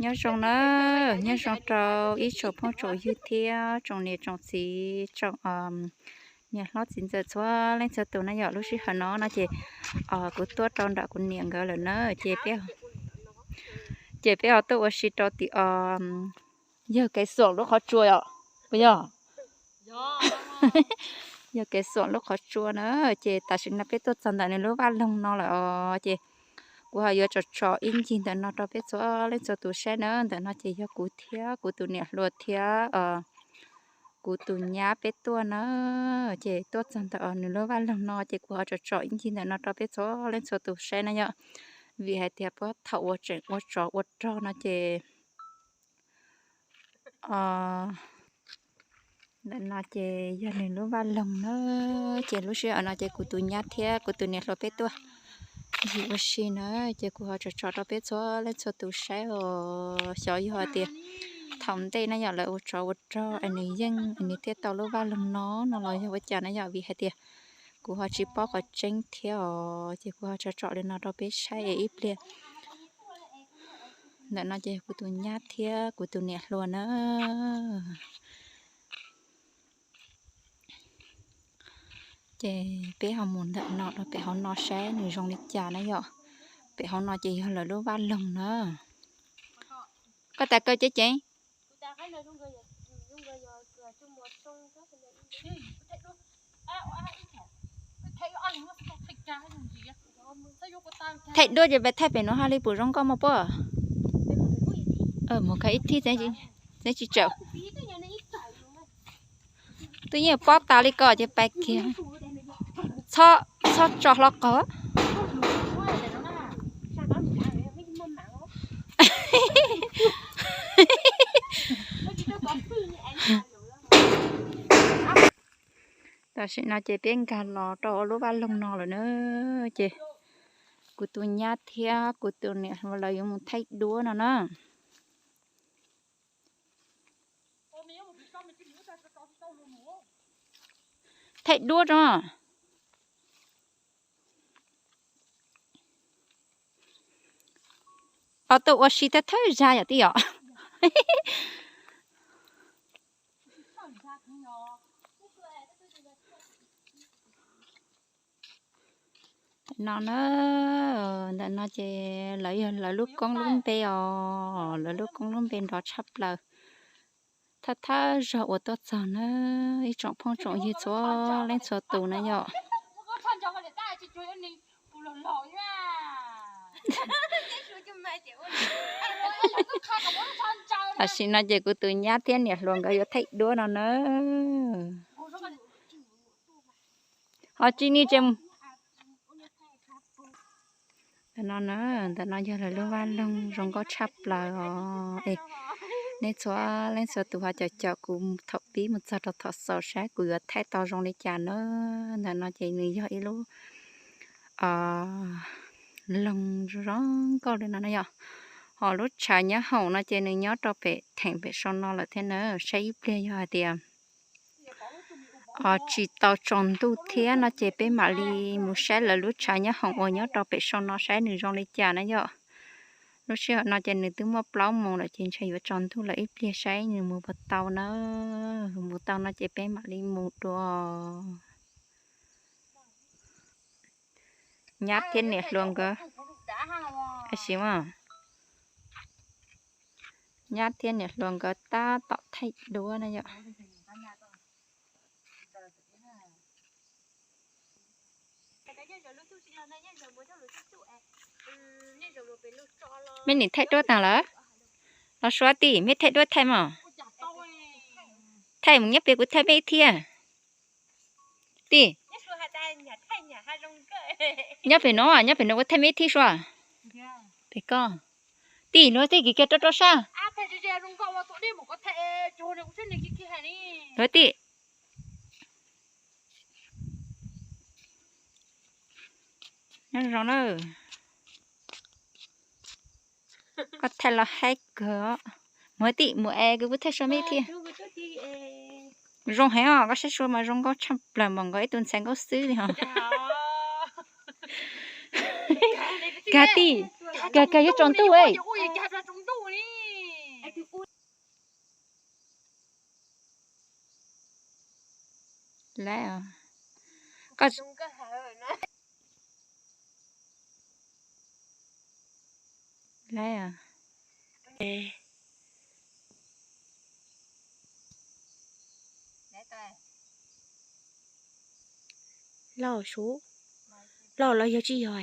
Nyob zoo na, nyob zoo rau ib tsoom phooj tsoom ywg thiab tsoom niam tsoom txiv, tsoom niam hlob txiv ntxawm txhua leej txhua tus na yom. Lub sij hawm no no ces kuv tuaj rau nram kuv niam nkawd lawm na, ces peb, ces peb ho tuaj ua si rau tim o, yawg Kev Xuam lub qhov tsua yom, puas yog? Yawg Kev Xuam lub qhov tsua na, ces tam sim no peb tuaj txog ntawm nws lub vaj loog no lawm os, ces kuv ho yuav tsom tsom ib ncig ntawm no rau peb txhua leej txhua tus saib na. Ntawm no ces yog kuv thiab kuv tus niam hluas thiab kuv tus nyab peb tuaj na, ces tuaj txog ntawm nws lub vaj loog no ces kuv ho tsom tsom ib ncig ntawm no rau peb txhua leej txhua tus saib na yom, vim hais tias puag thaum uas tseem ua tsov ua rog no ces ntawm no ces yog nws lub vaj loog na, ces lub sij hawm no ces kuv tus nyab thiab kuv tus niam hluas peb tuaj ncig ua si na, ces kuv ho tsom tsom rau peb txhua leej txhua tus saib os. Xyov yog hais tias thaum ntej na yom lawv ua tsov ua rog es nws yeej es nws thiaj tau lub vaj loog no no los yog ua cas na yom, vim hais tias kuv ho tsis paub qhov tseeb thiab os, ces kuv ho tsom tsom li no rau peb saib es ib pliag. Ntawm no ces kuv tus nyab thiab kuv tus niam hluas na. Ces peb ho mus ntawm no rau pem hauv no saib nws zoo li cas na yom. Pem hauv no ces yog lawv lub vaj loog na. Koj tas kaw ceev ceev. Thaij duab ces peb thaij pem no haj li puas zoo nkauj mog puab. Mus khaws ib thij, tsis tsawm. Twb yeej pob tas li ko ces pais kiag. Txhob tso hlo qhov. Tam sim no ces peb nkag los rau lub vaj loog no lawm na, ces kuv tus nyab thiab kuv tus niam hluas lawv yuav mus thaij duab no na. Thaij duab no. Os, tuaj ua si thawj thawj zag yom tij yom. No na, ntawm no ces lawv yog lawv lub koob lub npe os, lawv lub koob lub npe nrov tshaj plaws. Thawj thawj zag uas tuaj txog na, ib tsoom phooj tsoom ywg txhua leej txhua tus na yom. Tam sim no ces kuv tus nyab thiab niam hluas nkawd yuav thaij duab no na. Ho tsis ni ces ntawm no na, ntawm no yog lawv lub vaj loog zoo nkauj tshaj plaws os. Es nej txhua leej txhua tus ho caum caum kuv thaum pib mus txog rau thaum xaus saib kuv yuav thaij tau zoo li cas na. Ntawm no ces nws yog ib lub loog zoo nkauj li no na yom. Ho lub tshav nyob hoom no ces nws nyob rau pem theem pem sau no lawm thiab na. Saib ib pliag yog hais tias tsis tau tsaus ntuj thiab no ces peb mam li mus saib lawv lub tshav nyob hoom uas nyob rau pem sau no saib nws zoo li cas na yom. Lub sij hawm no ces nws twb muaj plaub moos lawm ces ntshe yuav tsaus ntuj lawm, ib pliag saib nws mus puas tau na. Mus tau no ces peb mam li mus dua. Nyab thiab niam hluas nkawd, a, nyab thiab niam hluas nkawd tab tom thaij duab na yom. Mej nim thaij duab taag lawm? Los suav tij, mej thaij duab thaij mog. Thaij mus nyob pem kuv thaij mej ib thib. Tij, nyob pem no, nyob pem no kuv thaij mej ib thib suav. Pem koj. Tij, luag tij kis kiag rau rau sab. Luag tij. Nyob zoo na. Koj thaij los haib kawg. Mus tij, mus es kuv thaij suav mej ib thib. Zoo heev os, koj saib suav mas zoo nkauj tshaj plaws, npaum nkaus ib tug ntxhais nkauj xwb li hos. Kag tij, kag kag yuav tsaus ntuj. Lawm os. Koj lawm os. Loj suv, loj los yog tsis yog?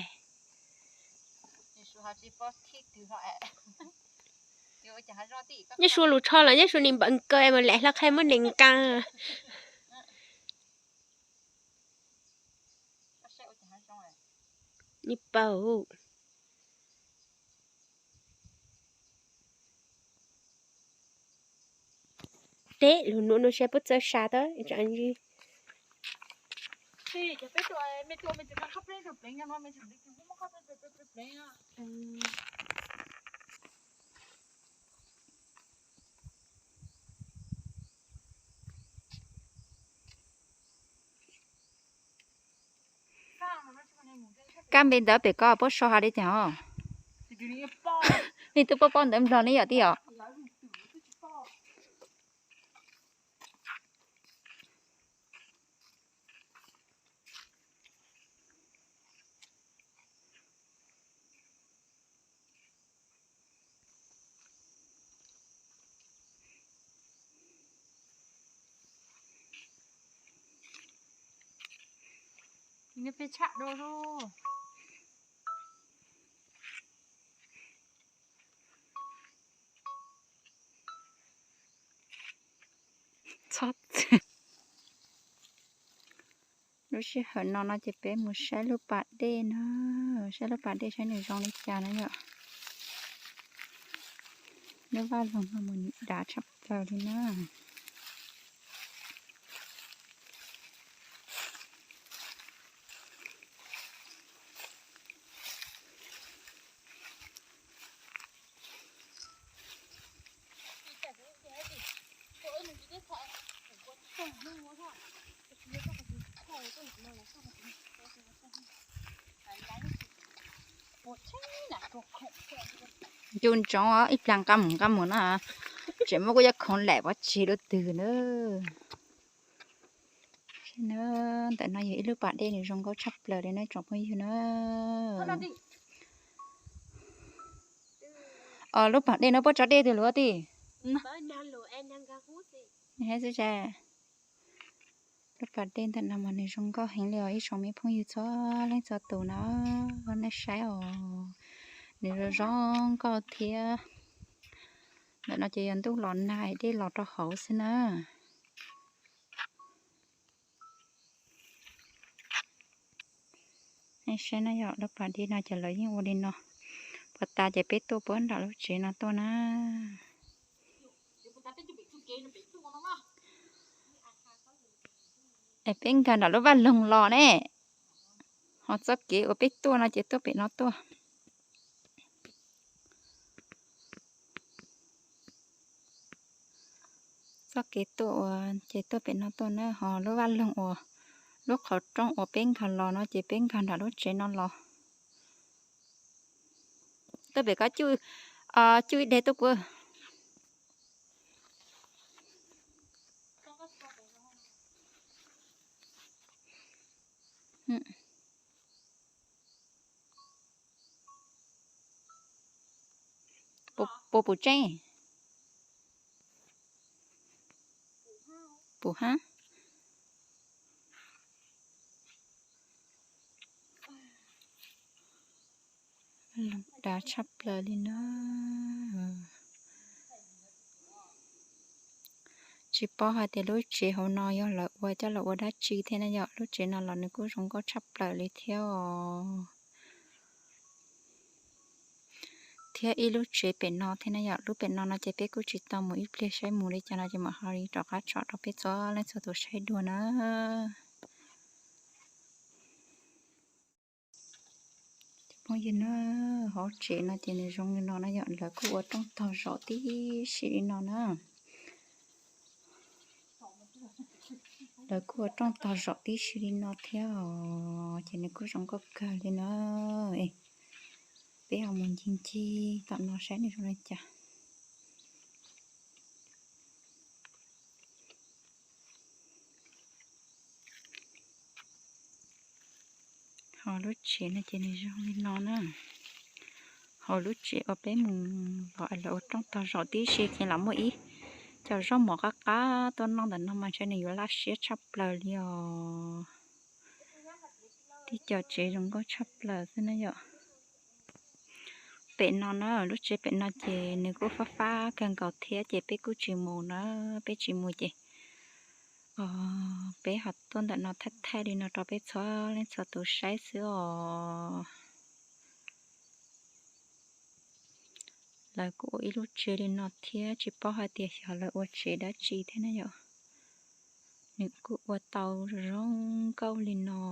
Nyob suav lus tsho los nyob suav nis npaws kaw mas lawm hlo qhia muab nis nqa. Ib paug. Teb lug nuav nuav saib puab txawj sa tau tsaam ntsis. Kab npe ntawd pem ko puab sau has li cas os? Nej twb paub paub ntawv Nplog ne yom tij os? Txhob txwm. Lub sij hawm no no ces peb mus saib lub pas dej na, saib lub pas dej saib nws zoo li cas na yom. Lub vaj loog no mas nws dav tshaj plaws li na. Ncu ntsoov os, ib plag nqa mus nqa mus na, tseem muab kuv cov khoom laim pov tseg dua twg na. Ntawm no yog ib lub pas dej nws zoo nkauj tshaj plaws li na tsoom phooj ywg na. Lub pas dej no puab tso dej twg lawm tij? Lub pas dej ntawm no mas nws zoo nkauj heev li os ib tsoom me phooj ywg txhua leej txhua tus na, nej saib os, nws zoo zoo nkauj thiab. Ntawm no ces yog ntuj los nag dej los rau hauv xwb na. Nej saib na yom, lub pas dej no ces lawv yeej ua li no. Puag ta ces peb tuaj puag nram lub tsev no tuaj na. Es peb nkag nram lub vaj loog los ne, ho txoj kev uas peb tuaj no ces tuaj pem no tuaj. Txoj kev tuaj uas ces tuaj pem no tuaj na, ho lub vaj loog uas, lub qhov rooj uas peb nkag los no ces peb nkag nram lub tsev no los. Tuaj pem ko cuj, cuj ib deg tuaj kuv. Puas pum tseeb? Pum hab. Dav tshaj plaws li na. Tsis paub hais tias lub tsev hauv no yog lawv ua coj los ua dab tsi thiab na yom, lub tsev no los nws kuj zoo nkauj tshaj plaws li thiab os. Thiab ib lub tsev pem no thiab na yom, lub pem no no ces peb kuj tsis tau mus ib pliag saib mus li cas no ces mam ho li rov qab tsom rau peb txhua leej txhua tus saib dua na. Cov phooj ywg na, hauv tsev no ces nws zoo li no na yom, lawv kuj ua rooj tog zom tib si li no na. Lawv kuj ua rooj tog zom tib si li no thiab os, ces nws kuj zoo nkauj kawg li na. Peb ho mus ncig ncig tom no saib nws zoo li cas. Lub tsev no ces nws zoo li no na. Hauv lub tsev uas peb mus los lawv ua rooj tog zos tib si ces los muaj ib co zaub mov qab qab tuaj noj ntawm no mas ntshe nws yuav laj siab tshaj plaws li os. Tib co tsev zoo nkauj tshaj plaws xwb na yom. Pem no na, lub tsev pem no ces nws kuj fab fab kawg nkaus thiab ces peb kuj tsis mus na, peb tsis mus ces peb ho tuaj ntawm no thaij thaij li no rau peb txhua leej txhua tus saib xwb os. Lawv kuj ua ib lub tsev li no thiab tsis paub hais tias xyov lawv ua tsev dab tsi thiab na yom. Nws kuj ua tau zoo nkauj li no.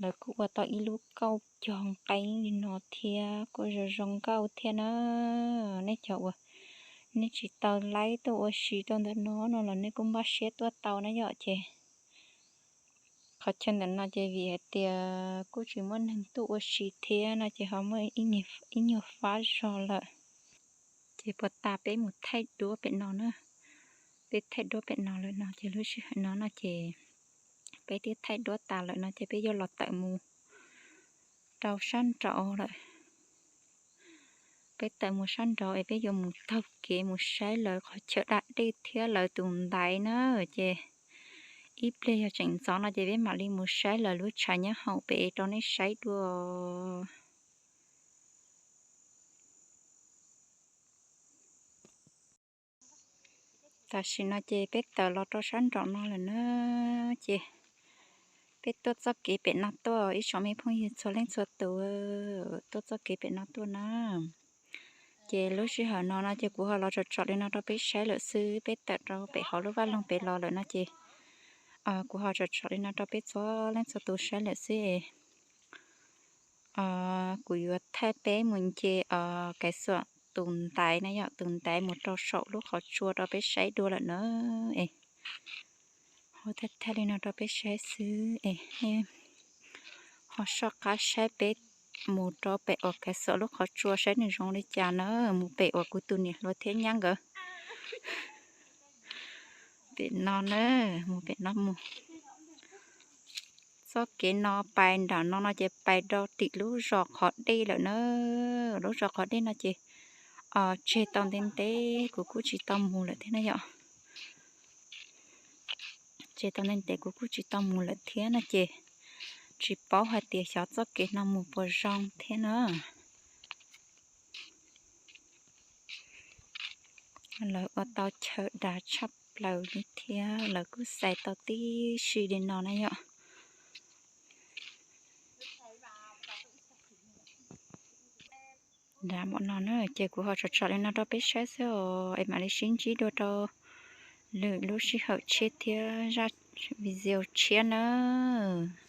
Lawv kuj ua tau ib lub kauj cog nqeeb li no thiab kuj zoo zoo nkauj thiab na. Nej cov uas nej tsis tau laib tuaj ua si rau ntawm no no los nej kuj npaj siab tuaj tau na yom ces qhov chaw ntawm no ces vim hais tias kuj tsis muaj neeg tuaj ua si thiab no ces ho muaj ib nyuag fab zog lawm. Ces puas tas peb mus thaij duab pem no na. Peb thaij duab pem no lawm no ces lub sij hawm no no ces peb twb thaij duab tas lawm no ces peb yuav los tawm mus rau sab nraud lawm. Peb tawm mus sab nraud es peb yuav mus taug kev mus saib lawv qhov chaw da dej thiab lawv tus ntaiv na. Ces ib pliag yog tseem ntxov no ces peb mam li mus saib lawv lub tshav nyob hauv pem rau nej saib dua. Tam sim no ces peb tawm los rau sab nraum no lawm na. Ces peb tuaj txoj kev pem no tuaj ib tsoom me phooj ywg txhua leej txhua tus, tuaj txoj kev pem no tuaj na. Ces lub sij hawm no no ces kuv ho los tsom tsom li no rau peb saib lawm xwb, peb tawm rau pem hauv lub vaj loog pem los lawm no ces kuv ho tsom tsom li no rau peb txhua leej txhua tus saib lawm xwb. Kuv yuav thaij peb mus nce Kaiv Xuam tus ntaiv na yom, tus ntaiv mus rau saum lub qhov tsua rau peb saib dua lawm na. Es ho thaij thaij li no rau peb saib xwb es nej ho soj qab saib peb mus rau pem uas Kaiv Xuam lub qhov tsua saib nws zoo li cas na, mus pem uas kuv tus niam hluas thiab nyab nkawd. Pem no na, mus pem no mus. Txoj kev no pais nram no no ces pais rau tim lub zos qhov dej lawm na. Lub zos qhov dej no ces tseg tau ntev ntev kuv kuj tsis tau mus lawm thiab na yom. Tseg tau ntev ntev kuv kuj tsis tau mus lawm thiab no ces tsis paub hais tias xyov txoj kev no mus puas zoo thiab na. Lawv ua tau chaw dav tshaj plaws li thiab lawv kuj xais tau tib si li no na yom. Dav npaum no na ces kuv ho tsom tsom li no rau peb saib xwb os, es mam li sib ntsib dua rau lwm lub sij hawm tshiab thiab zaj video tshiab nawb.